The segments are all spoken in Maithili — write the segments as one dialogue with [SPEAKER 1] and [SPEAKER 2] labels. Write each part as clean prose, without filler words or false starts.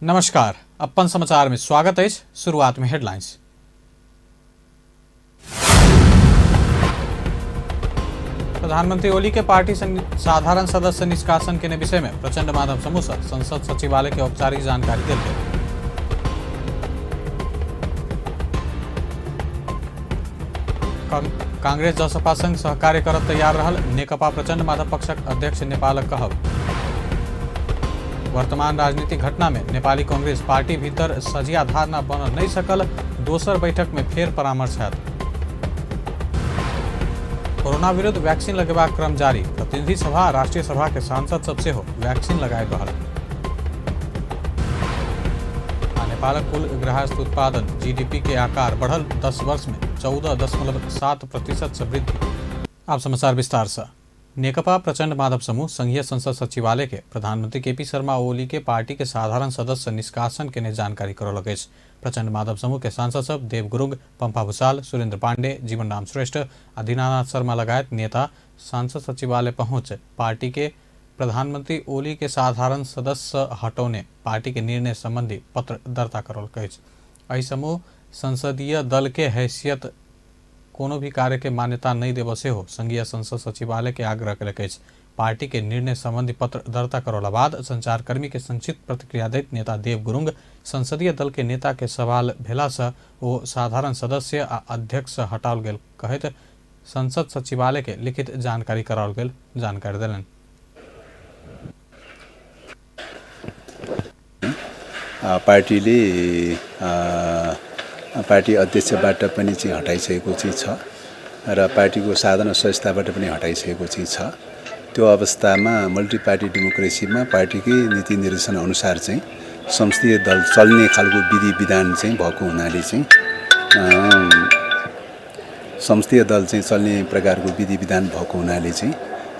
[SPEAKER 1] नमस्कार, अपन समाचार में स्वागत अछि। शुरुआत में हेडलाइंस। प्रधानमंत्री ओली के पार्टी साधारण सदस्य निष्कासन के विषय में प्रचंड माधव समूह से संसद सचिवालय के औपचारिक जानकारी देल गेल। कांग्रेस जसपा संग सहकार्य करत तैयार रहल नेकपा प्रचंड माधव पक्षक अध्यक्ष नेपालक कहब। वर्तमान राजनीतिक घटना में नेपाली कांग्रेस पार्टी भीतर सजिया धारणा बन नहीं सकल, दोसर बैठक में फेर परामर्श हैत। कोरोना विरुद्ध वैक्सीन लगेबाक क्रम जारी, प्रतिनिधि सभा राष्ट्रीय सभा के सांसद सब सेहो वैक्सीन लगाबि रहल। आ नेपालक कुल गृहस्थ उत्पादन जीडीपी के आकार बढ़ल, 10 वर्ष में 14.7% से वृद्धि। आप समाचार विस्तार से। नेकपा प्रचंड माधव समूह संघीय संसद सचिवालय के प्रधानमंत्री केपी शर्मा ओली के पार्टी के साधारण सदस्य निष्कासन के जानकारी करौलक अछि। प्रचंड माधव समूह के सांसद सब देव गुरुङ, पंपा भूषाल, सुरेंद्र पांडे, जीवन राम श्रेष्ठ आ दीनानाथ शर्मा लगायत नेता सांसद सचिवालय पहुँच पार्टी के प्रधानमंत्री ओली के साधारण सदस्य हटौने पार्टी के निर्णय संबंधी पत्र दर्ता करौलक अछि। एहि समूह संसदीय दल के हैसियत कोनो भी कार्य के मान्यता नहीं देबऽ सेहो संघीय संसद सचिवालय के आग्रह कयलक अछि। पार्टी के निर्णय संबंधी पत्र दर्ता करौला बाद संचारकर्मी के संक्षिप्त प्रतिक्रिया दैत नेता देव गुरुङ संसदीय दल के नेता के सवाल भेला से ओ साधारण सदस्य आ अध्यक्ष हटाओल गेल कहैत संसद सचिवालय के लिखित जानकारी कराओल गेल जानकारी देलनि।
[SPEAKER 2] पार्टीले पार्टी अध्यक्षबाट पनि चाहिँ हटाइसकेको चाहिँ छ र पार्टीको साधारण सदस्यताबाट पनि हटाइसकेको चाहिँ छ। त्यो अवस्थामा मल्टी पार्टी डेमोक्रेसीमा पार्टीकै नीति निर्देशन अनुसार चाहिँ संसदीय दल चल्ने खालको विधि विधान चाहिँ भएको हुनाले चाहिँ संसदीय दल चाहिँ चल्ने प्रकारको विधि विधान भएको हुनाले चाहिँ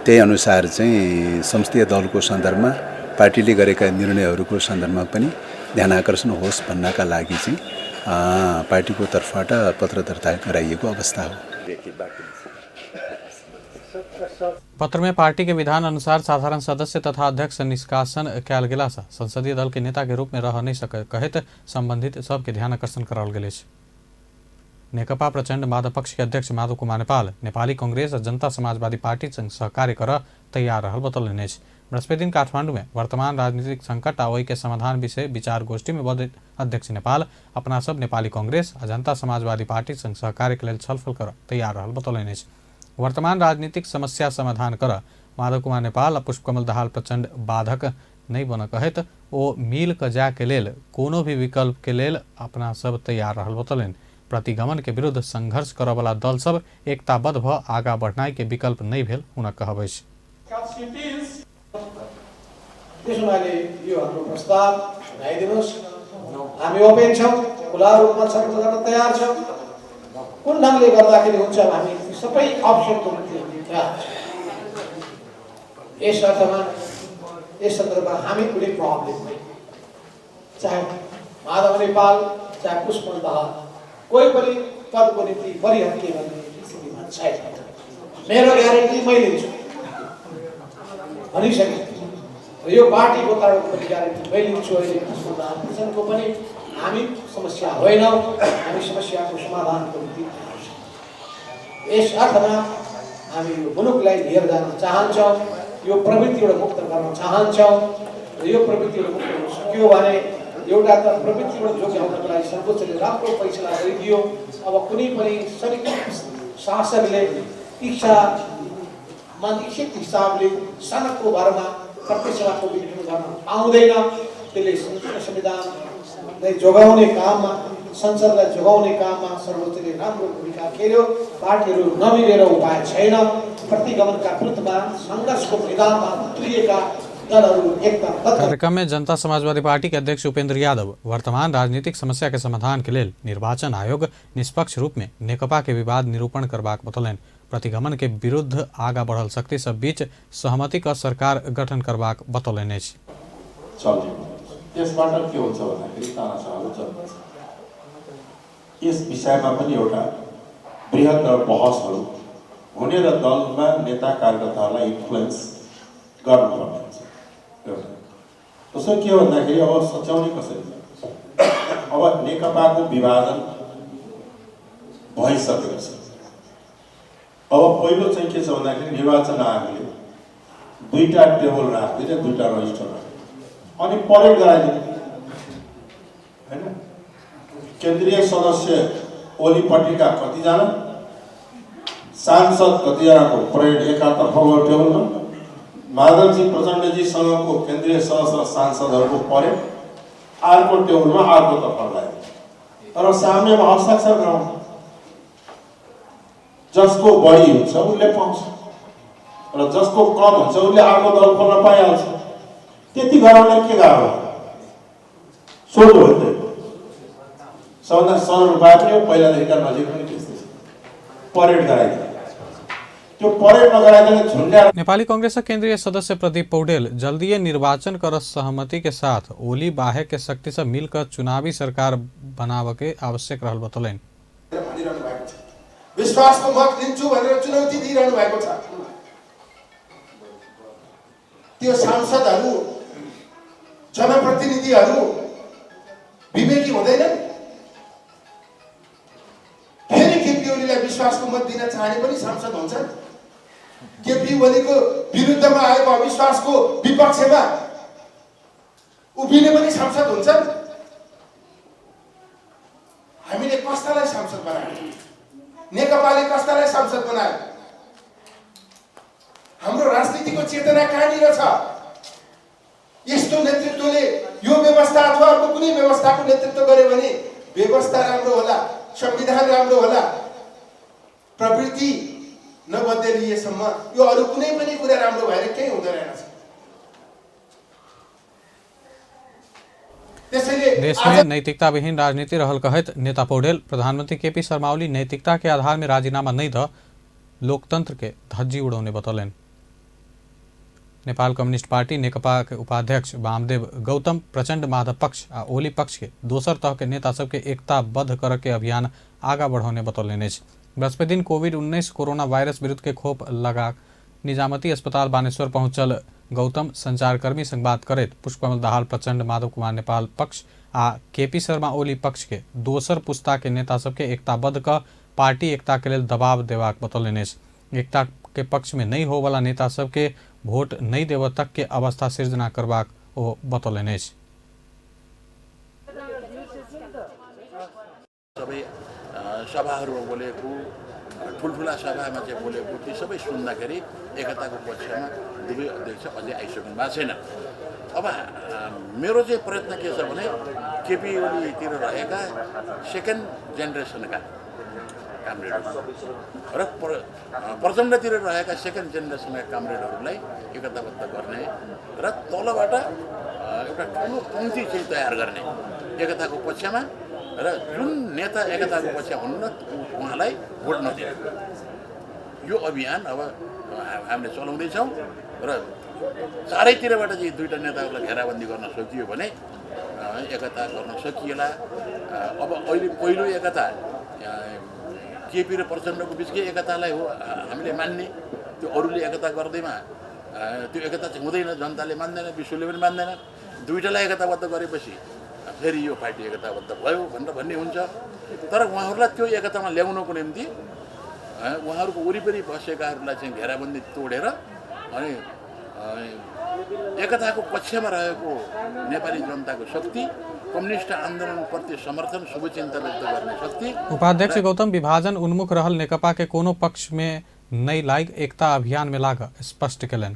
[SPEAKER 2] त्यही अनुसार चाहिँ संसदीय दलको सन्दर्भमा पार्टीले गरेका निर्णयहरूको सन्दर्भमा पनि ध्यान आकर्षण होस् भन्नका लागि चाहिँ पार्टीको तर्फबाट पत्र दर्ता गराइएको अवस्था हो।
[SPEAKER 1] पत्र में पार्टी के विधान अनुसार साधारण सदस्य तथा अध्यक्ष निष्कासन कयल गेला से संसदीय दल के नेता के रूप में रह नहीं सके कहैत संबंधित सबके ध्यान आकर्षण कराओल गेल अछि। नेकपा प्रचंड माधव पक्ष के अध्यक्ष माधव कुमार नेपाल नेपाली कांग्रेस आ जनता समाजवादी पार्टी संग सहकार्य कर तैयार रहल बतौलनि अछि। बृहस्पति दिन काठमांडू में वर्तमान राजनीतिक संकट आ ओहि के समाधान विषय विचार गोष्ठी में बजैत अध्यक्ष नेपाल अपना सब नेपाली कांग्रेस आ जनता समाजवादी पार्टी संग सहकार्य के लेल छलफल कर तैयार रहल बतौलनि अछि। वर्तमान राजनीतिक समस्या समाधान कर माधव कुमार नेपाल आ पुष्पकमल दाहाल प्रचंड बाधक नहीं बन कहैत ओ मिल क जाय के लेल कोनो भी विकल्प के लेल अपना सब तैयार रहल बतौलनि। प्रतिगमन के विरुद्ध संघर्ष करऽ वाला दल सब एकताबद्ध भ आगा बढ़नाइ के विकल्प नहीं भेल हुनक कहब अछि।
[SPEAKER 3] त्यसो हुनाले यो हाम्रो प्रस्ताव ल्याइदिनुहोस्। हामी ओपन छौँ, खुला रूपमा छलफल गर्न तयार छौँ। कुन ढङ्गले गर्दाखेरि हुन्छ हामी सबै अप्सनको निम्ति हामी तयार छौँ। यस अर्थमा यस सन्दर्भमा हामी कुनै प्रब्लम होइन, चाहे माधव नेपाल चाहे पुष्प दाहाल कोही पनि पदको निम्ति बढी भन्ने स्थितिमा छैन। मेरो ग्यारेन्टी मैले लिन्छु भनिसकेँ र यो पार्टीको तर्फको पनि ग्यारेन्टी मैले लिन्छु। अहिले पुष्प दाहाल प्रचण्डको पनि हामी समस्या होइनौँ, हामी समस्याको समाधानको निम्ति तयार छौँ। यस अर्थमा हामी यो मुलुकलाई लिएर जान चाहन्छौँ, यो प्रवृत्तिबाट मुक्त गर्न चाहन्छौँ र यो प्रवृत्तिबाट मुक्त हुन सकियो भने एउटा त प्रवृत्तिबाट जोगाउनको लागि सर्वोच्चले राम्रो फैसला गरिदियो। अब कुनै पनि शासकले इच्छा मन इच्छित हिसाबले सनकको भरमा प्रत्यक्षको विघटन गर्न पाउँदैन। त्यसले संविधानलाई जोगाउने काममा, संसदलाई जोगाउने काममा सर्वोच्चले राम्रो भूमिका खेल्यो। पार्टीहरू नमिलेर उपाय छैन। प्रतिगमनका विरुद्धमा सङ्घर्षको मैदानमा उत्रिएका दलहरू एकताबद्ध।
[SPEAKER 1] कार्यक्रम में जनता समाजवादी पार्टी के अध्यक्ष उपेंद्र यादव वर्तमान राजनीतिक समस्या के समाधान के लेल निर्वाचन आयोग निष्पक्ष रूप में नेकपा के विवाद निरूपण करबाक बतौलनि। प्रतिगमन के विरुद्ध आगा बढ़ल शक्ति सब बीच सहमति क सरकार गठन करबाक बतौलनि अछि।
[SPEAKER 4] त्यसबाट के हुन्छ भन्दाखेरि तानाशाहहरू जन्मन्छ। यस विषयमा पनि एउटा बृहत बहसहरू हुने र दलमा नेता कार्यकर्ताहरूलाई इन्फ्लुएन्स गर्नुपर्ने हुन्छ एउटा। दोस्रो के हो भन्दाखेरि अब सच्याउने कसरी? अब नेकपाको विभाजन भइसकेको छ। अब पहिलो चाहिँ के छ भन्दाखेरि निर्वाचन आयोगले दुईटा टेबल राखिदिने, दुईटा रजिस्टर राखिदिने अनि परेड गराइदिने, हैन? केन्द्रीय सदस्य ओलीपट्टिका कतिजना, सांसद कतिजनाको परेड एकातर्फ टेबलमा, माधवजी प्रचण्डजीसँगको केन्द्रीय सदस्य सांसदहरूको परेड अर्को टेबलमा अर्कोतर्फ लगाइदिने, तर साम्यमा हस्ताक्षर गराउने, जसको बढी हुन्छ उसले पाउँछ र जसको कम हुन्छ उसले अर्को दल खोल्न पाइहाल्छ। त्यति गराउन के गाह्रो? सोझो हो नि त। सबभन्दा सरल उपाय पनि हो, पहिलादेखिका नजिक पनि त्यस्तै छ, परेड गराइदिने। त्यो परेड नगराइदिने झुन्ड्या।
[SPEAKER 1] नेपाली कांग्रेस केंद्रीय सदस्य प्रदीप पौडेल जल्दीय निर्वाचन कर सहमति के साथ ओली बाहेक के शक्ति से मिलकर चुनावी सरकार बनाव के आवश्यक रहल बतौलनि।
[SPEAKER 5] भनिरहनु भएको छ, विश्वासको मत लिन्छु भनेर चुनौती दिइरहनु भएको छ। त्यो सांसदहरू, जनप्रतिनिधिहरू विवेकी हुँदैनन्? फेरि केपी ओलीलाई विश्वासको मत दिन चाहने पनि सांसद हुन्छन्? केपी ओलीको विरुद्धमा आएको अविश्वासको विपक्षमा उभिने पनि सांसद हुन्छन्? हामीले कस्तालाई सांसद बनायौँ? नेकपाले कस्तालाई सांसद बनायो? हाम्रो राजनीतिको चेतना कहाँनिर छ? यस्तो नेतृत्वले यो व्यवस्था अथवा अर्को कुनै व्यवस्थाको नेतृत्व गर्यो भने व्यवस्था राम्रो होला, संविधान राम्रो होला, प्रवृत्ति नबदलिएसम्म यो अरू कुनै पनि कुरा राम्रो भएर केही हुँदैन रहेछ। त्यसैले
[SPEAKER 1] देश में नैतिकता विहीन राजनीति रहल कहैत नेता पौडेल प्रधानमंत्री केपी शर्मा ओली नैतिकता के आधार में राजीनामा नहीं द लोकतंत्र के धज्जी उड़ौने बतौलनि। नेपाल कम्युनिस्ट पार्टी नेकपा के उपाध्यक्ष वामदेव गौतम प्रचंड माधव पक्ष आ ओली पक्ष के दोसर तह के नेता सबके एकताबद्ध करऽ के अभियान आगा बढ़ौने बतौलनि अछि। बृहस्पति दिन कोविड-19 कोरोना वायरस विरुद्ध के खोप लगा निजामती अस्पताल बानेश्वर पहुंचल गौतम संचारकर्मी संग बात करैत पुष्पकमल दाहाल प्रचंड माधव कुमार नेपाल पक्ष आ केपी शर्मा ओली पक्ष के दोसर पुस्ता के नेता सबके एकताबद्ध क पार्टी एकता के लेल दबाव देबाक बतौलनि अछि। एकता के पक्ष में नहीं होवला नेता सबके वोट नहीं देव तक के अवस्था सिर्जना करबाक ओ बतौलनि अछि।
[SPEAKER 6] सबै सभाहरूमा बोलेको, ठुल्ठुला सभामा चाहिँ बोलेको ती सबै सुन्दाखेरि एकताको पक्षमा दुवै अध्यक्ष अझै आइसक्नु भएको छैन। अब मेरो चाहिँ प्रयत्न के छ भने केपी ओलीतिर रहेका सेकेन्ड जेनेरेसनका कामरेडहरू र प्रचण्डतिर रहेका सेकेन्ड जेनेरेसनका कामरेडहरूलाई एकताबद्ध गर्ने र तलबाट एउटा ठुलो पङ्क्ति चाहिँ तयार गर्ने एकताको पक्षमा, र जुन नेता एकताको पक्ष हुनुहुन्न उहाँलाई भोट नदिने यो अभियान अब हामीले चलाउँदैछौँ। र चारैतिरबाट चाहिँ दुईवटा नेताहरूलाई घेराबन्दी गर्न सकियो भने एकता गर्न सकिएला। अब अहिले पहिलो एकता केपी र प्रचण्डको बिचकै एकतालाई हो हामीले मान्ने, त्यो अरूले एकता गर्दैमा त्यो एकता चाहिँ हुँदैन, जनताले मान्दैन, विश्वले पनि मान्दैन। दुईवटालाई एकताबद्ध गरेपछि फेरि यो पार्टी एकताबद्ध भयो भनेर भन्ने हुन्छ। तर उहाँहरूलाई त्यो एकतामा ल्याउनको निम्ति उहाँहरूको वरिपरि बसेकाहरूलाई चाहिँ घेराबन्दी तोडेर अनि एकताको पक्षमा रहेको नेपाली जनताको शक्ति, कम्युनिस्ट आन्दोलनप्रति समर्थन, शुभचिन्ता व्यक्त गर्ने शक्ति।
[SPEAKER 1] उपाध्यक्ष गौतम विभाजन उन्मुख रहल नेकपा के कोनो पक्ष में नहीं लाग एकता अभियान में लाग स्पष्ट केलनि।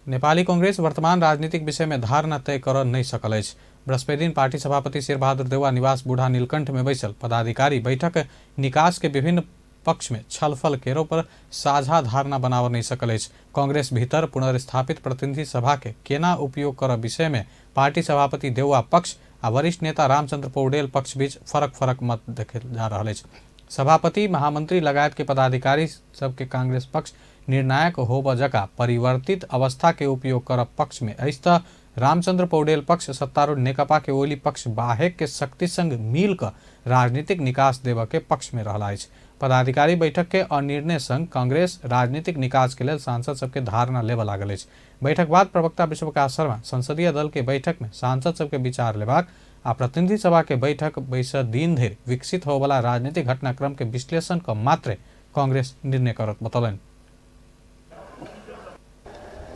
[SPEAKER 1] नेपाली कांग्रेस वर्तमान राजनीतिक विषय में धारणा तय कर नहीं सकल अछि। बृहस्पति दिन पार्टी सभापति शेरबहादुर देउवा निवास बूढ़ा नीलकंठ में बैसल पदाधिकारी बैठक निकास के विभिन्न पक्ष में छलफल केरो पर साझा धारणा बनाव नहीं सकल अछि। कांग्रेस भीतर पुनर्स्थापित प्रतिनिधि सभा के केना उपयोग कर विषय में पार्टी सभापति देउवा पक्ष आ वरिष्ठ नेता रामचंद्र पौडेल पक्ष बीच फरक फरक मत देखल जा रहल अछि। सभापति महामंत्री लगायत के पदाधिकारी सबके कांग्रेस पक्ष निर्णायक होब जका परिवर्तित अवस्था के उपयोग कर पक्ष में अछि त रामचंद्र पौडेल पक्ष सत्तारूढ़ नेकपा के ओली पक्ष बाहेक के शक्ति संग मिल कऽ राजनीतिक निकास देबऽ के पक्ष में रहल अछि। पदाधिकारी बैठक के अनिर्णय संग कांग्रेस राजनीतिक निकास के लेल सांसद सबके धारणा लेबऽ लागल अछि। बैठक बाद प्रवक्ता विश्वप्रकाश शर्मा संसदीय दल के बैठक में सांसद सबके विचार लेबाक आ प्रतिनिधि सभा के बैठक बैस दिन धरि विकसित होबला राजनीतिक घटनाक्रम के विश्लेषण क मात्रे कांग्रेस निर्णय करत बतौलनि।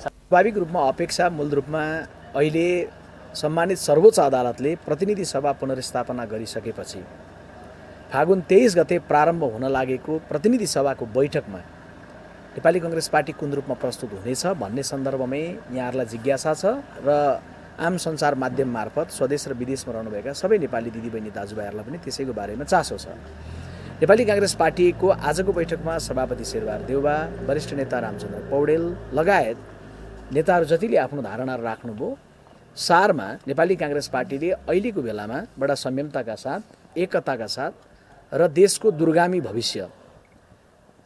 [SPEAKER 7] स्वाभाविक रूपमा अपेक्षा मूल रूपमा अहिले सम्मानित सर्वोच्च अदालतले प्रतिनिधि सभा पुनर्स्थापना गरिसकेपछि फागुन 23 गते प्रारम्भ हुन लागेको प्रतिनिधि सभाको बैठकमा नेपाली कङ्ग्रेस पार्टी कुन रूपमा प्रस्तुत हुनेछ भन्ने सन्दर्भमै यहाँहरूलाई जिज्ञासा छ र आम सञ्चार माध्यम मार्फत स्वदेश र विदेशमा रहनुभएका सबै नेपाली दिदीबहिनी दाजुभाइहरूलाई पनि त्यसैको बारेमा चासो छ। नेपाली काङ्ग्रेस पार्टीको आजको बैठकमा सभापति शेरबहादुर देउवा, वरिष्ठ नेता रामचन्द्र पौडेल लगायत नेताहरू जतिले आफ्नो धारणा राख्नुभयो, सारमा नेपाली काङ्ग्रेस पार्टीले अहिलेको बेलामा बडा संयमताका साथ, एकताका साथ र देशको दुर्गामी भविष्य,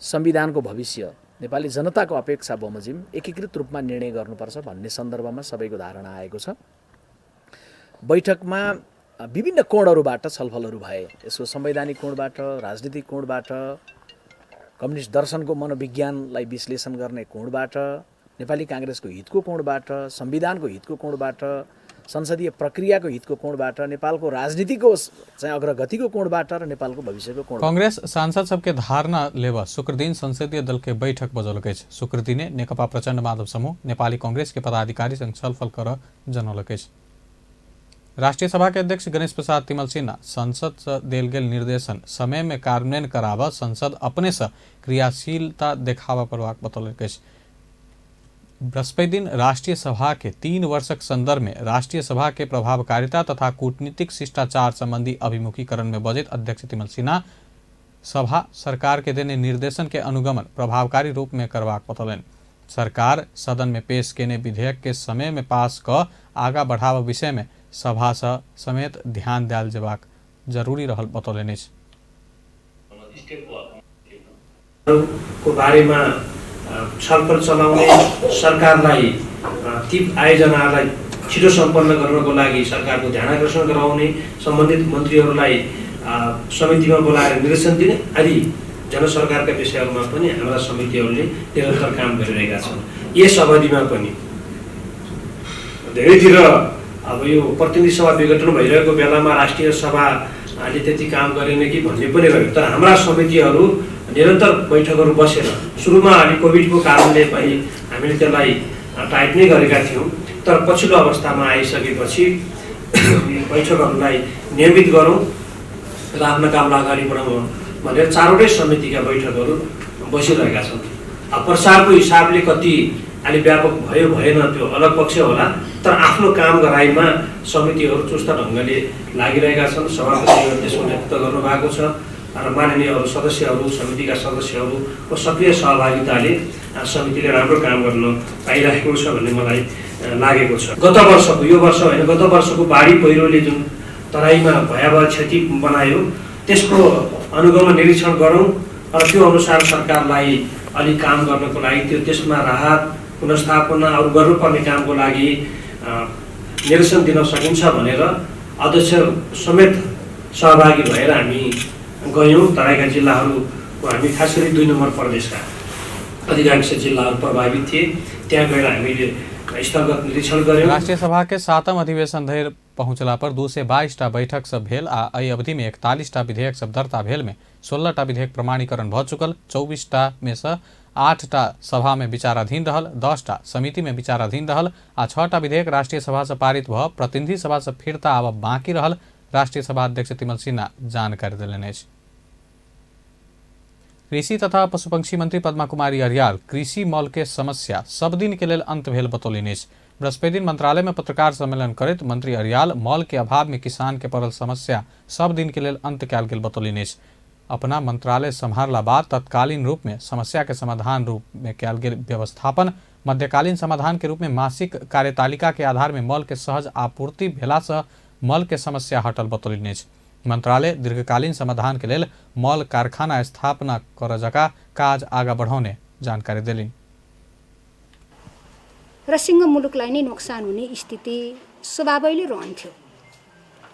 [SPEAKER 7] संविधानको भविष्य, नेपाली जनताको अपेक्षा बमोजिम एकीकृत रूपमा निर्णय गर्नुपर्छ भन्ने सन्दर्भमा सबैको धारणा आएको छ। बैठकमा विभिन्न कोणहरूबाट छलफलहरू भए। यसको संवैधानिक कोणबाट, राजनीतिक कोणबाट, कम्युनिस्ट दर्शनको मनोविज्ञानलाई विश्लेषण गर्ने कोणबाट, नेपाली काङ्ग्रेसको हितको कोणबाट, संविधानको हितको कोणबाट, संसदीय प्रक्रियाको हितको कोणबाट, नेपालको राजनीतिको चाहिँ अग्रगतिको कोणबाट र नेपालको भविष्यको कोण।
[SPEAKER 1] कांग्रेस सांसद सबके धारणा लेवा शुक्रदिन संसदीय दल के बैठक बजौलक अछि। शुक्रदिने नेकपा प्रचण्ड माधव समूह नेपाली कांग्रेस के पदाधिकारी संग छलफल कर जनौलक अछि। राष्ट्रीय सभा के अध्यक्ष गणेश प्रसाद तिमल सिन्हा संसद से देल गेल निर्देशन समय में कार्यान्वयन कराबऽ संसद अपने से क्रियाशीलता देखाबऽ पड़बाक बतौलक अछि। बृहस्पति दिन राष्ट्रीय सभा के 3 वर्षक संदर्भ में राष्ट्रीय सभा के प्रभावकारिता तथा कूटनीतिक शिष्टाचार संबंधी अभिमुखीकरण में बजैत अध्यक्ष तिमल सिन्हा सभा सरकार के देने निर्देशन के अनुगमन प्रभावकारी रूप में करबाक बतौलनि। सरकार सदन में पेश केने विधेयक के समय में पास क आगा बढ़ाव विषय में सभा समेत ध्यान दियल जेबाक जरूरी रहल बतौलनि अछि।
[SPEAKER 8] को बारेमा छलफल चलाउने, सरकारलाई ती आयोजनालाई छिटो सम्पन्न गर्नको लागि सरकारको ध्यान आकर्षण गराउने, सम्बन्धित मन्त्रीहरूलाई समितिमा बोलाएर निर्देशन दिने आदि जनसरकारका विषयहरूमा पनि हाम्रा समितिहरूले निरन्तर काम गरिरहेका छन्। यस अवधिमा पनि धेरैतिर अब यो प्रतिनिधि सभा विघटन भइरहेको बेलामा राष्ट्रिय सभाले त्यति काम गरेन कि भन्ने पनि रह्यो, तर हाम्रा समितिहरू निरन्तर बैठकहरू बसेर सुरुमा अलि कोभिडको कारणले पनि हामीले त्यसलाई टाइट नै गरेका थियौँ, तर पछिल्लो अवस्थामा आइसकेपछि बैठकहरूलाई नियमित गरौँ र आफ्ना कामलाई अगाडि बढाउँ भनेर चारवटै समितिका बैठकहरू बसिरहेका छन्। अब प्रचारको हिसाबले कति अलि व्यापक भयो भएन त्यो अलग पक्ष होला, तर आफ्नो काम गराइमा समितिहरू चुस्त ढङ्गले लागिरहेका छन्। सभापतिले त्यसको नेतृत्व गर्नुभएको छ र माननीय अरू सदस्यहरू, समितिका सदस्यहरूको सक्रिय सहभागिताले समितिले राम्रो काम गर्न पाइरहेको छ भन्ने मलाई लागेको छ। गत वर्षको, यो वर्ष होइन, गत वर्षको बाढी पहिरोले जुन तराईमा भयावह क्षति बनायो त्यसको अनुगमन निरीक्षण गरौँ र त्यो अनुसार सरकारलाई अलिक काम गर्नको लागि त्यो त्यसमा राहत पुनर्स्थापना अरू गर्नुपर्ने कामको लागि निर्देशन दिन सकिन्छ भनेर अध्यक्ष समेत सहभागी भएर हामी गयौँ। तराईका जिल्लाहरूको हामी खास गरी 2 नम्बर प्रदेशका अधिकांश जिल्लाहरू प्रभावित थिए, त्यहाँ गएर हामीले स्थलगत निरीक्षण गऱ्यौँ।
[SPEAKER 1] राष्ट्रिय सभा के 7म अधिवेशन धरि पहुँचला पर 222 टा बैठक सब भेल आ एहि अवधि में 41 टा विधेयक सब दर्ता भेल में 16 टा विधेयक प्रमाणीकरण भऽ चुकल, 24 टा में से 8 टा सभा में विचाराधीन रहल, 10 टा समिति में विचाराधीन रहल आ 6 टा विधेयक राष्ट्रिय सभा से पारित भऽ प्रतिनिधि सभा से फिर्ता आब बाँकी रहल राष्ट्रिय सभा अध्यक्ष तिमल सिन्हा जानकारी देलनि अछि। कृषि तथा पशुपक्षी मंत्री पद्मा कुमारी अर्याल कृषि मल के समस्या सब दिन के लेल अंत भेल बतौलनि अछि। बृहस्पति दिन मंत्रालय में पत्रकार सम्मेलन करैत मंत्री अर्याल मल के अभाव में किसान के पड़ल समस्या सब दिन के लेल अंत कयल गेल बतौलनि अछि। अपना मंत्रालय सम्हारला बाद तत्कालीन रूप में समस्या के समाधान रूप में कयल गेल व्यवस्थापन, मध्यकालीन समाधान के रूप में मासिक कार्यतालिका के आधार में मल के सहज आपूर्ति भेला से मल के समस्या हटल बतौलनि अछि। मंत्रालय दीर्घकालीन समाधान के लेल मल कारखाना स्थापना कर जका काज आगा बढ़ौने जानकारी देलनि।
[SPEAKER 9] र सिंह मुलुकलाई नै नोक्सान हुने स्थिति स्वभावैले रहन्थ्यो।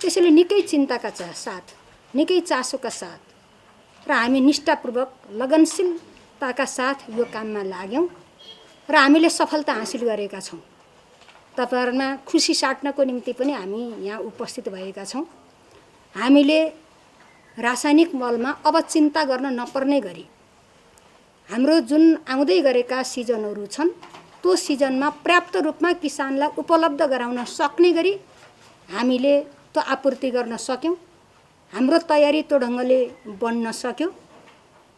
[SPEAKER 9] त्यसैले निकै चिन्ताका साथ, निकै चासोका साथ र हामी निष्ठापूर्वक लगनशीलताका साथ यो काममा लाग्यौँ र हामीले सफलता हासिल गरेका छौँ। तपाईहरुमा खुसी साट्नको निम्ति पनि हामी यहाँ उपस्थित भएका छौँ। हामीले रासायनिक मलमा अब चिन्ता गर्न नपर्ने गरी हाम्रो जुन आउँदै गरेका सिजनहरू छन् त्यो सिजनमा पर्याप्त रूपमा किसानलाई उपलब्ध गराउन सक्ने गरी हामीले त्यो आपूर्ति गर्न सक्यौँ। हाम्रो तयारी त्यो ढङ्गले बन्न सक्यो।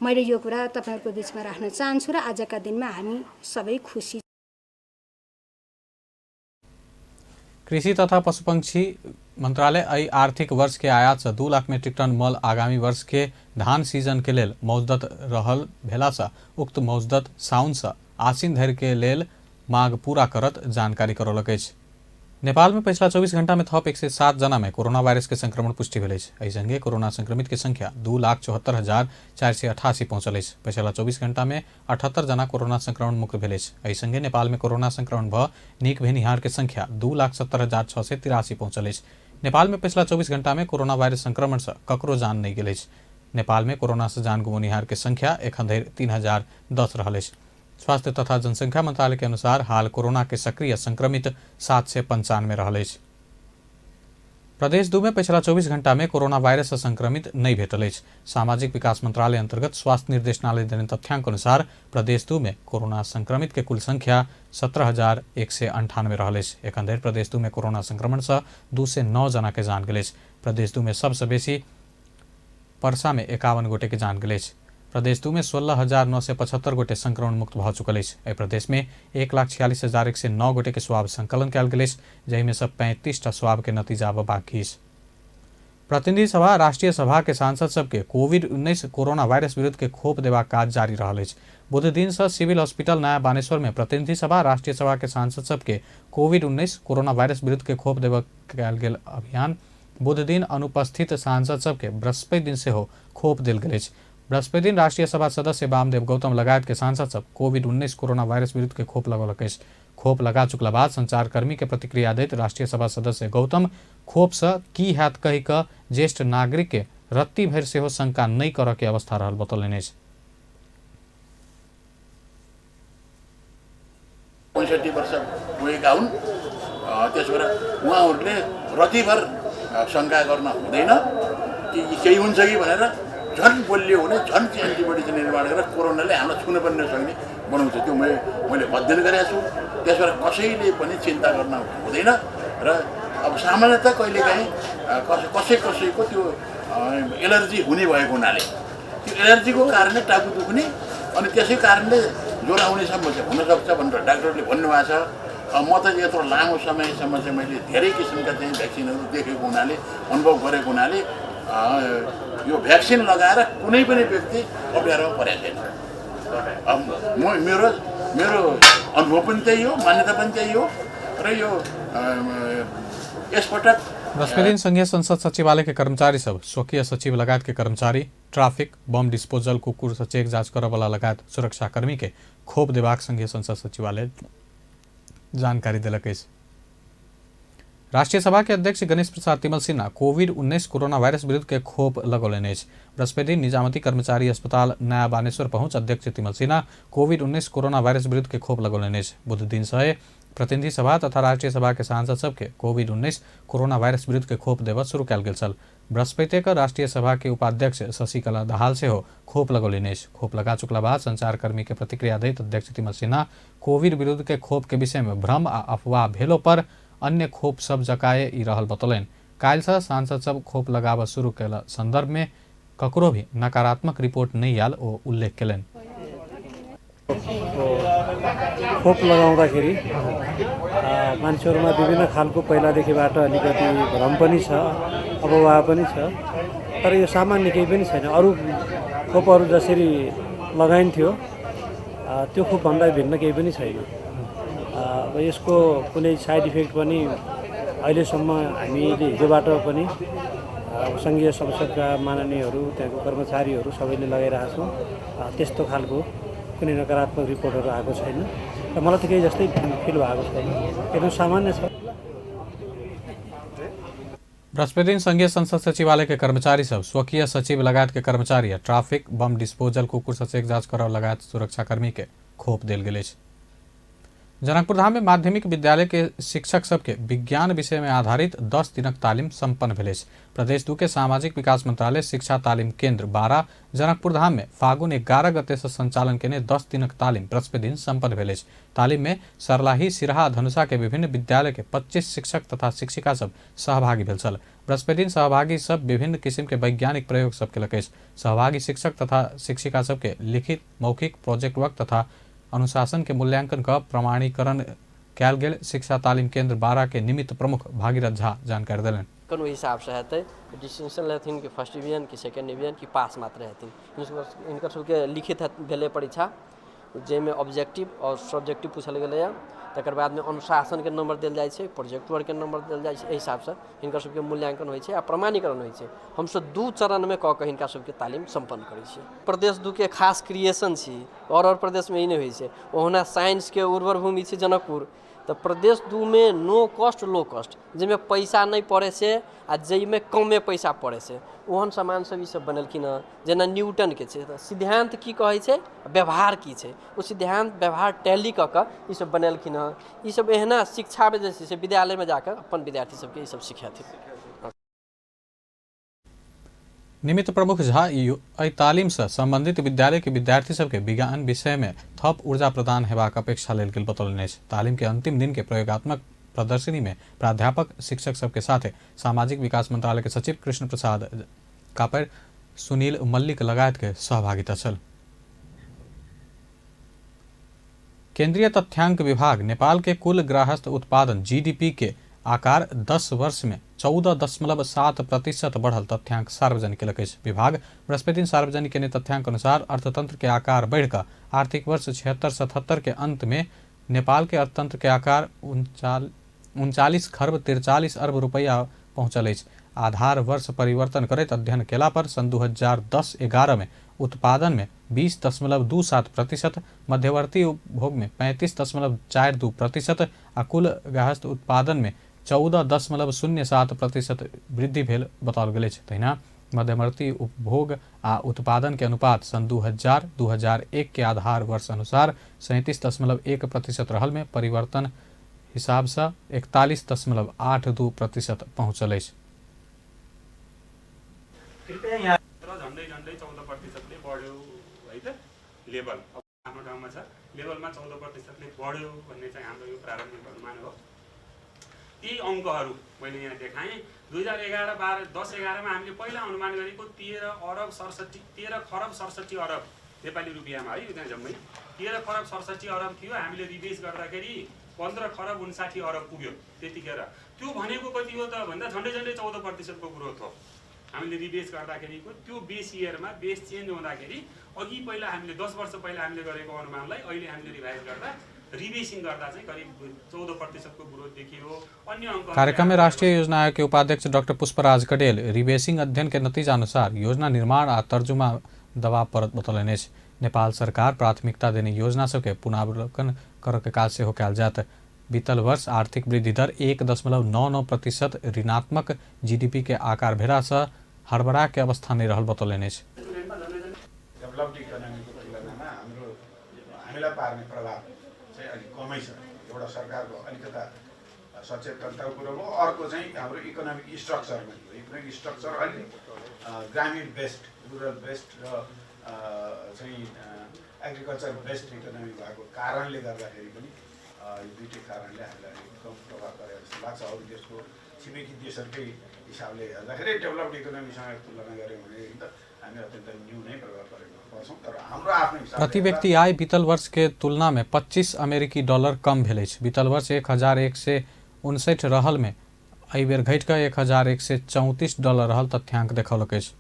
[SPEAKER 9] मैले यो कुरा तपाईहरुको बीचमा राख्न चाहन्छु र आजका दिनमा हामी सबै खुसी।
[SPEAKER 1] कृषि तथा पशुपक्षी मंत्रालय एहि आर्थिक वर्ष के आयात से 2 लाख मेट्रिक टन मल आगामी वर्ष के धान सीजन के लेल मौजदत रहल भेला से उक्त मौजदत साउन से आसिन धरि के लेल मांग पूरा करत जानकारी करौलक अछि। नेपाल में पिछला 24 घंटा में थप 107 जना में कोरोना वायरस के संक्रमण पुष्टि भेल अछि। एहि संगे कोरोना संक्रमित के संख्या 2,74,488 पहुंचल अछि। पिछला 24 घंटा में 78 जना कोरोना संक्रमण मुक्त भेल अछि। एहि संगे नेपाल में कोरोना संक्रमण भ नीक भेनिहार के संख्या 2,70,683 पहुंचल अछि। नेपाल में पिछला 24 घंटा में कोरोना वायरस संक्रमण से ककरो जान नहीं गेल अछि। नेपाल में कोरोना से जान गुमौनिहार के संख्या एखन धरि 3,010 रहल अछि। स्वास्थ्य तथा जनसंख्या मंत्रालय के अनुसार हाल कोरोना के सक्रिय संक्रमित 795 रहल अछि। प्रदेश 2 में पिछला 24 घंटा में कोरोना वायरस से संक्रमित नहीं भेटल अछि। सामाजिक विकास मंत्रालय अंतर्गत स्वास्थ्य निर्देशनालय देने तथ्यांक अनुसार प्रदेश 2 में कोरोना संक्रमित के कुल संख्या 17,198 रहल अछि। एखन धरि प्रदेश 2 में कोरोना संक्रमण से 209 जना के जान गेल अछि। प्रदेश 2 में सबसे बेसी परसा में 51 गोटे के जान गेल अछि। प्रदेश 2 में 16,975 गोटे संक्रमण मुक्त भऽ चुकल अछि। एहि प्रदेश में 1,46,109 गोटे के स्वाब संकलन कयल गेल अछि, जाहिमे सँ 35टा स्वाब के नतीजा आब बाकी अछि। प्रतिनिधि सभा राष्ट्रीय सभा के सांसद सबके कोविड-19 कोरोना वायरस विरुद्ध के खोप देबाक काज जारी रहल अछि। बुध दिन से सिविल हॉस्पिटल नया बानेश्वर में प्रतिनिधि सभा राष्ट्रीय सभा के सांसद सबके कोविड-19 कोरोना वायरस विरुद्ध के खोप देबाक कयल गेल अभियान बुध दिन अनुपस्थित सांसद सबके बृहस्पति दिन सेहो खोप देल गेल अछि। बृहस्पति दिन राष्ट्रीय सभा सदस्य वामदेव गौतम लगायत के सांसद सब कोविड-19 कोरोना वायरस विरुद्ध के खोप लगौलक अछि। खोप लगा चुकला बाद संचारकर्मी के प्रतिक्रिया दैत राष्ट्रीय सभा सदस्य गौतम खोप से की हैत कहि कऽ ज्येष्ठ नागरिक के रत्ती भरि सेहो शंका नहि करऽ के अवस्था रहल बतौलनि अछि।
[SPEAKER 6] 65 वर्ष पुगेका हुन्, त्यसो भएर उहाँहरूले रत्तीभर शङ्का गर्न हुँदैन कि केही हुन्छ कि भनेर झन् बलियो हुने, झन् चाहिँ एन्टिबडी चाहिँ निर्माण गरेर कोरोनाले हामीलाई छुन पनि नसक्ने बनाउँछ। त्यो मैले अध्ययन गरेको छु। त्यसो भएर कसैले पनि चिन्ता गर्न हुँदैन। र अब सामान्यतः कहिलेकाहीँ कसै कसैको त्यो एलर्जी हुने भएको हुनाले त्यो एलर्जीको कारणले टाउको दुख्ने अनि त्यसै कारणले ज्वरो आउनेसम्म चाहिँ हुनसक्छ भनेर डाक्टरले भन्नुभएको छ। म त यत्रो लामो समयसम्म चाहिँ मैले धेरै किसिमका चाहिँ भ्याक्सिनहरू देखेको हुनाले, अनुभव गरेको हुनाले यो भ्याक्सिन लगाएर कुनै पनि व्यक्ति अप्ठ्यारोमा परेको छैन। अब म मेरो मेरो अनुभव पनि त्यही हो, मान्यता पनि त्यही हो। र यो यसपटक
[SPEAKER 1] बृहस्पति दिन संघीय संसद सचिवालय के कर्मचारी सब स्वकीय सचिव लगायत के कर्मचारी, ट्राफिक, बम डिस्पोजल, कुकुर से चेक जांच करऽ वाला लगायत सुरक्षाकर्मी के खोप देबाक संघीय संसद सचिवालय जानकारी देलक अछि। राष्ट्रीय सभा के अध्यक्ष गणेश प्रसाद तिमल सिन्हा कोविड-19 कोरोना वायरस विरुद्ध के खोप लगौलनि अछि। बृहस्पति निजामती कर्मचारी अस्पताल नया बानेश्वर पहुंच अध्यक्ष तिमल सिन्हा कोविड-19 कोरोना वायरस विरुद्ध के खोप लगौलनि अछि। बुध दिन से प्रतिनिधि सभा तथा राष्ट्रीय सभा के सांसद सबके कोविड-19 कोरोना वायरस विरुद्ध के खोप देबऽ शुरू कयल गेल छल। बृहस्पति के राष्ट्रीय सभा के उपाध्यक्ष शशिकला दाहाल सेहो खोप लगौलनि अछि। खोप लगा चुकला बाद संचारकर्मी के प्रतिक्रिया दैत अध्यक्ष तिमल सिन्हा कोविड विरुद्ध के खोप के विषय में भ्रम आ अफवाह भेलो पर अन्य खोप सब जकाए ई रहल बतौलनि। काल्हिसँ सांसद सब खोप लगाबऽ शुरू कयल संदर्भ में ककरो भी नकारात्मक रिपोर्ट नहीं आयल ओ उल्लेख कयलनि।
[SPEAKER 10] खोप लगाउँदाखेरि मान्छेहरूमा विभिन्न खालको पहिलादेखिबाट अलिकति भ्रम पनि छ, अफवाह पनि छ, तर यो सामान्य केही पनि छैन। अरू खोपहरू जसरी लगाइन्थ्यो त्यो खोपभन्दा भिन्न केही पनि छैन। अब यसको कुनै साइड इफेक्ट पनि अहिलेसम्म हामीले हिजोबाट पनि सङ्घीय संसदका माननीयहरू, त्यहाँको कर्मचारीहरू सबैले लगाइरहेको छौँ, त्यस्तो खालको कुनै नकारात्मक रिपोर्टहरू आएको छैन र मलाई त केही जस्तै फिल भएको छैन, एकदम सामान्य छ।
[SPEAKER 1] बृहस्पति दिन संघीय संसद सचिवालय के कर्मचारी सब स्वकीय सचिव लगायत के कर्मचारी ट्राफिक बम डिस्पोजल कुकुर से चेक जांच करब लगायत सुरक्षाकर्मी के खोप देल गेल अछि। जनकपुर धाम में माध्यमिक विद्यालय के शिक्षक सबके विज्ञान विषय में आधारित 10 दिनक तालीम सम्पन्न भेल अछि। प्रदेश 2 के सामाजिक विकास मंत्रालय शिक्षा तालीम केंद्र 12 जनकपुर धाम में फागुन 11 गते से संचालन केने 10 दिनक तालीम बृहस्पति दिन सम्पन्न भेल अछि। तालीम में सरलाही, सिरहा, धनुषा के विभिन्न विद्यालय के 25 शिक्षक तथा शिक्षिका सब सहभागी भेल छल। बृहस्पति दिन सहभागी सब विभिन्न किसिम के वैज्ञानिक प्रयोग सब केलक अछि। सहभागी शिक्षक तथा शिक्षिका सबके लिखित, मौखिक, प्रोजेक्ट वर्क तथा अनुशासन के मूल्यांकन का प्रमाणीकरण कयल गेल। शिक्षा तालीम केंद्र 12 के निमित्त प्रमुख भागीरथ झा जानकारी देलनि।
[SPEAKER 11] कोनो हिसाबसँ हेतै डिस्टिंक्शन लेथिन कि फर्स्ट डिवीजन कि सेकेंड डिवीजन कि पास मात्र हेथिन। हिनकर सबके लिखित भेलै परीक्षा, जाहिमे ऑब्जेक्टिव और सब्जेक्टिव पूछल गेलैए। तकर बादमे अनुशासनके नंबर देल जाइ छै, प्रोजेक्ट वर्कके नंबर देल जाइ छै। एहि हिसाबसँ हिनकर सबके मूल्यांकन होइ छै आ प्रमाणीकरण होइ छै। हमसब 2 चरणमे कऽ कऽ हिनका सबके तालीम सम्पन्न करै छियै। प्रदेश 2 के खास क्रिएशन छी, और प्रदेशमे ई नहि होइ छै। ओहुना साइंसके उर्वर भूमि छै जनकपुर, तऽ प्रदेश 2 में नो कॉस्ट लो कॉस्ट, जाहिमे पैसा नहि पड़ै से आ जाहिमे कमे पैसा पड़ै से ओहन सामान सब ईसब बनेलखिन हँ। जेना न्यूटनके छै तऽ सिद्धान्त की कहै छै, व्यवहार की छै, ओ सिद्धान्त व्यवहार टैली कऽ कऽ ईसब बनेलखिन हँ। ईसब एहना शिक्षामे जे छै से विद्यालयमे जाकऽ अपन विद्यार्थी सबके ईसब सिखेथिन।
[SPEAKER 1] निमित्त प्रमुख झा एहि तालीम से संबंधित विद्यालय के विद्यार्थी सबके विज्ञान विषय में थप ऊर्जा प्रदान हेबाक अपेक्षा लेल गेल बतौलनि अछि। तालीम के अंतिम दिन के प्रयोगात्मक प्रदर्शनी में प्राध्यापक शिक्षक सबके साथे सामाजिक विकास मंत्रालय के सचिव कृष्ण प्रसाद कापर, सुनील मल्लिक लगायत के सहभागिता छल। केंद्रीय तथ्यांक विभाग नेपाल के कुल ग्राहस्थ उत्पादन जीडीपी के आकार 10 वर्ष में 14.7% बढ़ल तथ्यांक सार्वजनिक केलक अछि। विभाग बृहस्पति दिन सार्वजनिक केने तथ्यांक अनुसार अर्थतंत्र के आकार बढ़िकऽ आर्थिक वर्ष 76-77 के अंत में नेपाल के अर्थतंत्र के आकार 39 खरब 43 अरब रुपैया पहुँचल अछि। आधार वर्ष परिवर्तन करैत अध्ययन केला पर सन् 2010-11 में उत्पादन में 20.27%, मध्यवर्ती उपभोग में 35.42% आ कुल गाहस्थ उत्पादन में 14.07% वृद्धि भेल बताओल गेल अछि। तहिना मध्यवर्ती उपभोग आ उत्पादन के अनुपात सन् 2000-2001 के आधार वर्ष अनुसार 37.1% रहल में परिवर्तन हिसाबसँ 41.82% पहुँचल अछि।
[SPEAKER 12] कृपया यहाँ झन्डै झन्डै 14% बढ्यो है त लेभल अब आफ्नो ठाउँमा छ, लेभलमा 14% बढ्यो भन्ने चाहिँ हाम्रो यो प्रारम्भिक अनुमान हो। ती अङ्कहरू मैले यहाँ देखाएँ। 2011-12 10-11 मा हामीले पहिला अनुमान गरेको 13 खरब 67 अरब नेपाली रुपियाँमा है, यो चाहिँ जम्मै 13 खरब 67 अरब थियो। हामीले रिभेस गर्दाखेरि 15 खरब 59 अरब पुग्यो त्यतिखेर। त्यो भनेको कति हो त भन्दा झन्डै झन्डै 14% ग्रोथ हो। हामीले रिबेस गर्दाखेरिको त्यो बेस इयरमा बेस चेन्ज हुँदाखेरि अघि पहिला हामीले 10 वर्ष पहिला हामीले गरेको अनुमानलाई अहिले हामीले रिभाइज गर्दा रिबेसिङ गर्दा चाहिँ करिब 14% को ग्रोथ देखियो। अन्य अंक
[SPEAKER 1] कार्यक्रम में राष्ट्रीय योजना आयोग के उपाध्यक्ष डॉक्टर पुष्पराज कडेल रिबेसिंग अध्ययन के नतीजा अनुसार योजना निर्माण आ तर्जुमा दबाव परत बतौलनि अछि। नेपाल सरकार प्राथमिकता देने योजना सबके पुनरावलोकन करऽ के काज सेहो कयल जायत। बीतल वर्ष आर्थिक वृद्धि दर 1.99% ऋणात्मक जीडीपी के आकार भेलासँ हड़बड़ा के अवस्था नहीं रहल बतौलनि अछि।
[SPEAKER 13] डेभलप्ड इकोनोमीको तुलनामा हाम्रो हामीलाई पार्ने प्रभाव चाहिँ अलिक कमै छ। एउटा सरकारको अलिकता सचेतनताको कुरो हो, अर्को चाहिँ हाम्रो इकोनोमिक स्ट्रक्चर पनि हो। इकोनोमिक स्ट्रक्चर अलिक ग्रामीण बेस्ड, रुरल बेस्ड र चाहिँ एग्रिकल्चर बेस्ड इकोनोमी भएको कारणले गर्दाखेरि पनि यो दुईटै कारणले हामीलाई अलिक कम प्रभाव परेको जस्तो लाग्छ। अरू देशको छिमेकी देशहरूकै हिसाबले हेर्दाखेरि डेभलप्ड इकोनोमीसँग तुलना गऱ्यौँ भनेदेखि त हामी अत्यन्त न्यूनै प्रभाव परेको पर्छौँ। तर हाम्रो आफ्नो हिसाबले
[SPEAKER 1] प्रति व्यक्ति आय बीतल वर्ष के तुलना में 25 अमेरिकी डॉलर कम भेल अछि। बीतल वर्ष 1159 रहल में एहि बेर घटि कऽ 1134 डॉलर रहल तथ्यांक देखौलक अछि।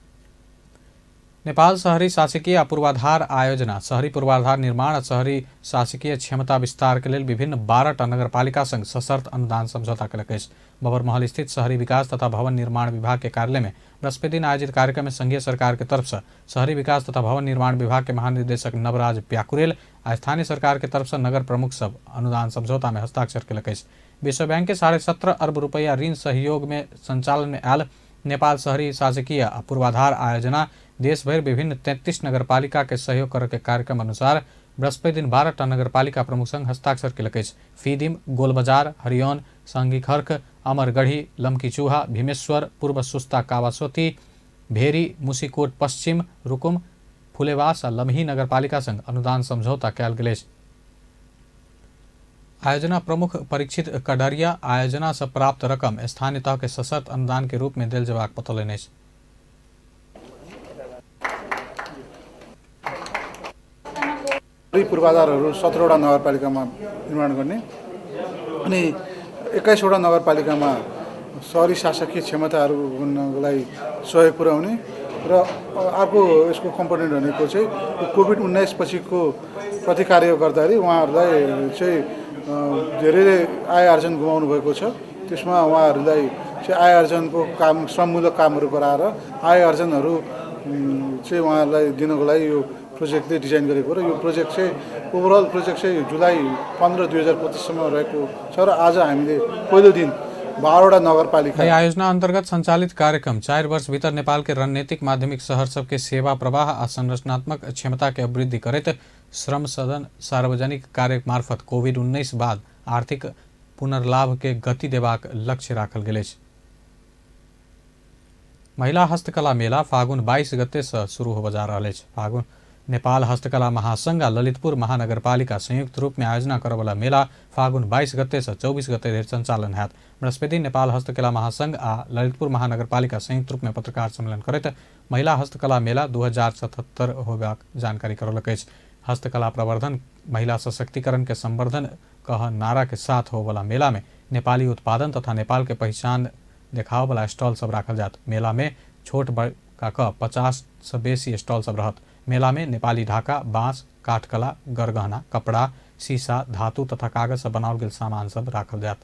[SPEAKER 1] नेपाल शहरी शासकीय आ पूर्वाधार आयोजना शहरी पूर्वाधार निर्माण आ शहरी शासकीय क्षमता विस्तार के लेल विभिन्न 12 टा नगरपालिका संग सशर्त अनुदान समझौता केलक अछि। बबरमहल स्थित शहरी विकास तथा भवन निर्माण विभाग के कार्यालय में बृहस्पति दिन आयोजित कार्यक्रम में संघीय सरकार के तरफ से शहरी विकास तथा भवन निर्माण विभाग के महानिदेशक नवराज प्याकुरेल आ स्थानीय सरकार के तरफ से नगर प्रमुख सब अनुदान समझौता में हस्ताक्षर केलक अछि। विश्व बैंक के 17.5 अरब रुपैया ऋण सहयोग में संचालन में आयल नेपाल शहरी शासकीय आ पूर्वाधार आयोजना देशभरि विभिन्न 33 नगरपालिका के सहयोग करऽ के कार्यक्रम अनुसार बृहस्पति दिन 12 टा नगरपालिका प्रमुख संग हस्ताक्षर केलक अछि। फीदिम, गोलबजार, हरियौन, संघीखर्क, अमरगढ़ी, लमकीचूहा, भीमेश्वर, पूर्व सुस्ता कावासोती, भेरी, मुसीकोट पश्चिम, रुकुम, फुलेवास आ लमही नगरपालिका संग अनुदान समझौता कयल गेल अछि। आयोजना प्रमुख परीक्षित कडारिया आयोजना से प्राप्त रकम स्थानीय तह के सशर्त अनुदान के रूप में देल जेबाक बतौलनि अछि।
[SPEAKER 14] पूर्वाधारहरू 17वटा नगरपालिकामा निर्माण गर्ने अनि 21वटा नगरपालिकामा शहरी शासकीय क्षमताहरू बन्नको लागि सहयोग पुर्याउने र अर्को यसको कम्पोनेन्ट भनेको चाहिँ कोभिड-19 पछिको प्रतिकार्य गर्दाखेरि उहाँहरूलाई चाहिँ धेरै आय आर्जन गुमाउनु भएको छ, त्यसमा उहाँहरूलाई चाहिँ आय आर्जनको काम श्रममूलक कामहरू गराएर आय आर्जनहरू चाहिँ उहाँहरूलाई दिनको लागि यो प्रोजेक्टले डिजाइन गरेको र यो प्रोजेक्ट चाहिँ ओभरअल प्रोजेक्ट चाहिँ जुलाई 15, 2025 सम्म रहेको छ र आज हामीले पहिलो दिन 12वटा नगरपालिका।
[SPEAKER 1] आयोजना अंतर्गत संचालित कार्यक्रम 4 वर्ष भीतर नेपाल के रणनीतिक माध्यमिक शहर सबके सेवा प्रवाह आ संरचनात्मक क्षमता के अभिवृद्धि करैत श्रम सदन सार्वजनिक कार्य मार्फत कोविड-19 बाद आर्थिक पुनर्लाभ के गति देबाक लक्ष्य राखल गेल अछि। महिला हस्तकला मेला फागुन 22 गते से शुरू होबय जा रहल अछि। फागुन नेपाल हस्तकला महासंघ आ ललितपुर महानगरपालिका संयुक्त रूप में आयोजना करऽवला मेला फागुन 22 गते से 24 गते धरि संचालन हैत। बृहस्पति नेपाल हस्तकला महासंघ आ ललितपुर महानगरपालिका संयुक्त रूप में पत्रकार सम्मेलन करैत महिला हस्तकला मेला 2077 होबाक जानकारी करौलक अछि। हस्तकला प्रवर्धन महिला सशक्तिकरण के संवर्धन कह नारा के साथ होवला मेला में नेपाली उत्पादन तथा नेपाल के पहचान देखावला स्टॉल सब राखल जात। मेला में छोट बड़का क 50 से बेसी स्टॉल सब रहत। मेला में नेपाली ढाका, बाँस, काठकला, गरगहना, कपड़ा, शीशा, धातु तथा कागज से बनाओल गेल सामान सब राखल जात।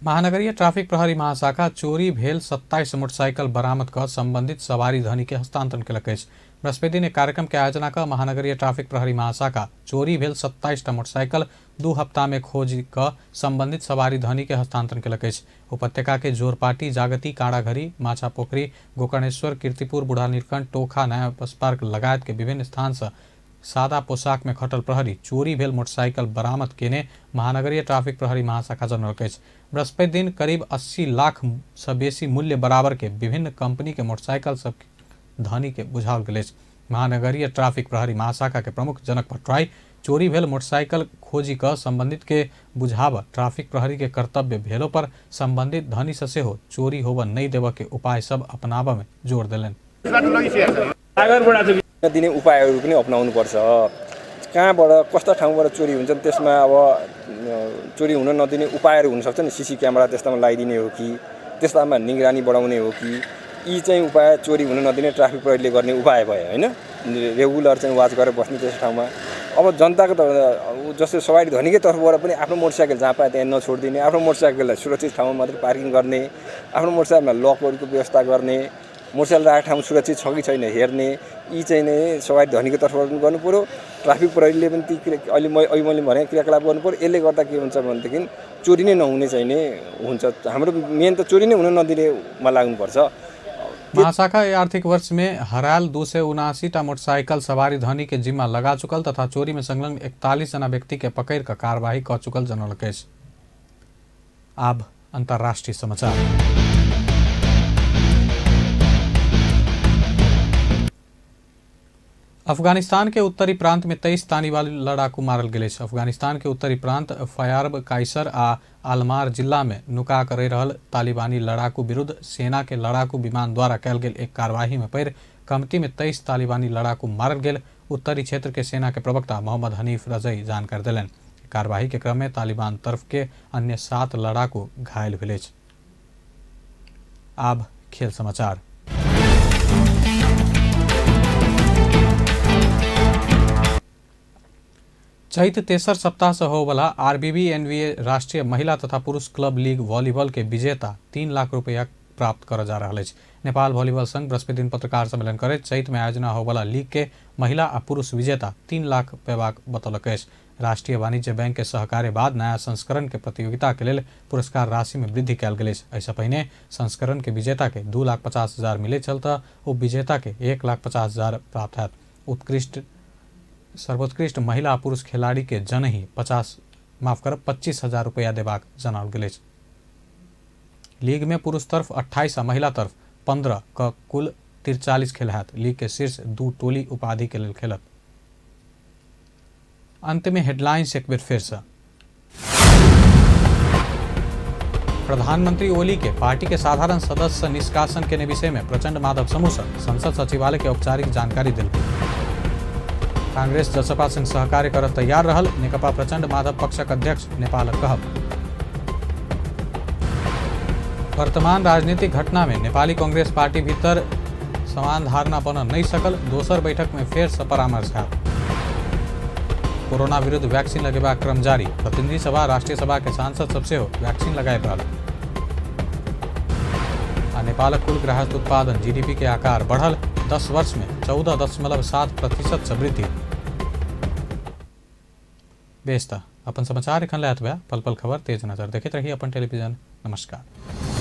[SPEAKER 1] महानगरीय ट्रैफिक प्रहरी महाशाखा चोरी भेल 27 मोटरसाइकिल बरामद क संबंधित सवारी धनी के हस्तांतरण केलक अछि। बृहस्पति दिन एक कार्यक्रम के आयोजना क महानगरीय ट्रैफिक प्रहरी महाशाखा चोरी भेल 27 टा मोटरसाइकिल 2 हफ्ता में खोज क संबंधित सवारी धनी के हस्तांतरण केलक अछि। उपत्यका के जोरपाटी, जागति, काँडाघरी, माछा पोखरी, गोकर्णेश्वर, कीर्तिपुर, बूढ़ा नीलकंठ, टोखा, नया बस पार्क लगायत के विभिन्न स्थान से सादा पोशाक में खटल प्रहरी चोरी भेल मोटरसाइकिल बरामद केने महानगरीय ट्रैफिक प्रहरी महाशाखा जनौलक अछि। बृहस्पति दिन करीब 80 लाख से बेसी मूल्य बराबर के विभिन्न कंपनी के मोटरसाइकिल सब धनी के बुझाओल गेल अछि। महानगरीय ट्रैफिक प्रहरी महाशाखा के प्रमुख जनक भट्टराई चोरी भेल मोटरसाइकिल खोजी क संबंधित के बुझाब ट्रैफिक प्रहरी के कर्तव्य भेलो पर संबंधित धनी से सेहो चोरी होब नहीं देबऽ के उपाय सब अपनाबऽ में जोर देलनि।
[SPEAKER 15] दिने उपायहरू पनि अपनाउनुपर्छ। कहाँबाट कस्ता ठाउँबाट चोरी हुन्छ त्यसमा अब चोरी हुन नदिने उपायहरू हुनसक्छ नि। सिसी क्यामेरा त्यस्तामा लगाइदिने हो कि त्यस्तामा निगरानी बढाउने हो कि, यी चाहिँ उपाय चोरी हुन नदिने ट्राफिक प्रहरीले गर्ने उपाय भयो होइन। रेगुलर चाहिँ वाच गरेर बस्ने त्यस ठाउँमा। अब जनताको त जस्तो सवारी धनीकै तर्फबाट पनि आफ्नो मोटरसाइकल जहाँ पाए त्यहाँ नछोडिदिने, आफ्नो मोटरसाइकललाई सुरक्षित ठाउँमा मात्रै पार्किङ गर्ने, आफ्नो मोटरसाइकलमा लकहरूको व्यवस्था गर्ने, मोटरसाइकल राखेको ठाउँ सुरक्षित छ कि छैन हेर्ने, यी चाहिँ नै सवारी धनीको तर्फबाट पनि गर्नुपऱ्यो। ट्राफिक प्रहरीले पनि ती अहिले मैले भने क्रियाकलाप गर्नुपऱ्यो। यसले गर्दा के हुन्छ भनेदेखि चोरी नै नहुने चाहिँ नै हुन्छ। हाम्रो मेन त चोरी नै हुन नदिनेमा लाग्नुपर्छ।
[SPEAKER 1] महाशाखा आर्थिक वर्ष में हरायल 279 टा मोटरसाइकिल सवारी धनी के जिम्मा लगा चुकल तथा चोरी में संलग्न 41 जना व्यक्ति के पकड़ कर कार्रवाई क चुकल जनौलक अछि। अब अंतर्राष्ट्रीय समाचार। अफगानिस्तान के उत्तरी प्रांत में 23 तालिबानी लड़ाकू मारल गेल अछि। अफगानिस्तान के उत्तरी प्रांत फयार्ब काइसर आ आलमार जिला में नुका कर रहि रहल तालिबानी लड़ाकू विरुद्ध सेना के लड़ाकू विमान द्वारा कयल गेल एक कार्रवाई में पड़ि कमती में 23 तालिबानी लड़ाकू मारल गेल। उत्तरी क्षेत्र के सेना के प्रवक्ता मोहम्मद हनीफ रजई जानकारी देलनि। कार्रवाई के क्रम में तालिबान तरफ के अन्य 7 लड़ाकू घायल भेल अछि। आब खेल समाचार। चैत तेसर सप्ताह से होवला आरबीबी एनवीए राष्ट्रीय महिला तथा पुरुष क्लब लीग वॉलीबॉल के विजेता 3 लाख रुपया प्राप्त करऽ जा रहल अछि। नेपाल वॉलीबॉल संघ बृहस्पति दिन पत्रकार सम्मेलन करैत चैत में आयोजना होवला लीग के महिला आ पुरुष विजेता 3 लाख पेबाक बतौलक अछि। राष्ट्रीय वाणिज्य बैंक के सहकार्य बाद नया संस्करण के प्रतियोगिता के लेल पुरस्कार राशि में वृद्धि कयल गेल अछि। एहिसँ पहिने संस्करण के विजेता के 2,50,000 मिलैत छल तऽ उप विजेता के 1,50,000 प्राप्त हैत। सर्वोत्कृष्ट महिला आ पुरुष खिलाड़ी के जनहि 25,000 रुपया देबाक जनाओल गेल अछि। लीग में पुरुष तरफ 28 आ महिला तरफ 15 क कुल 43 खेल हैत। लीग के शीर्ष 2 टोली उपाधि के लेल खेलत। अंत में हेडलाइंस एक बेर फिर से। प्रधानमंत्री ओली के पार्टी के साधारण सदस्य से निष्कासन के विषय में प्रचंड माधव समूह से संसद सचिवालय के औपचारिक जानकारी दिल। कांग्रेस जसपा संग सहकार्य कर तैयार रहल नेकपा प्रचंड माधव पक्षक अध्यक्ष नेपालक कहब। वर्तमान राजनीतिक घटना में नेपाली कांग्रेस पार्टी भीतर समान धारणा बन नहीं सकल, दोसर बैठक में फेर से परामर्श हैत। कोरोना विरुद्ध वैक्सीन लगेबाक क्रम जारी, प्रतिनिधि सभा राष्ट्रीय सभा के सांसद सब सेहो वैक्सीन लगाए रहल। आ नेपालक कुल गृहस्थ उत्पादन जीडीपी के आकार बढ़ल, 10 वर्ष में 14.7% से वृद्धि। बेस त अपन समाचार एखन लए एतबे। पल पल खबर तेज नजर देखैत रही अपन टेलीविजन। नमस्कार।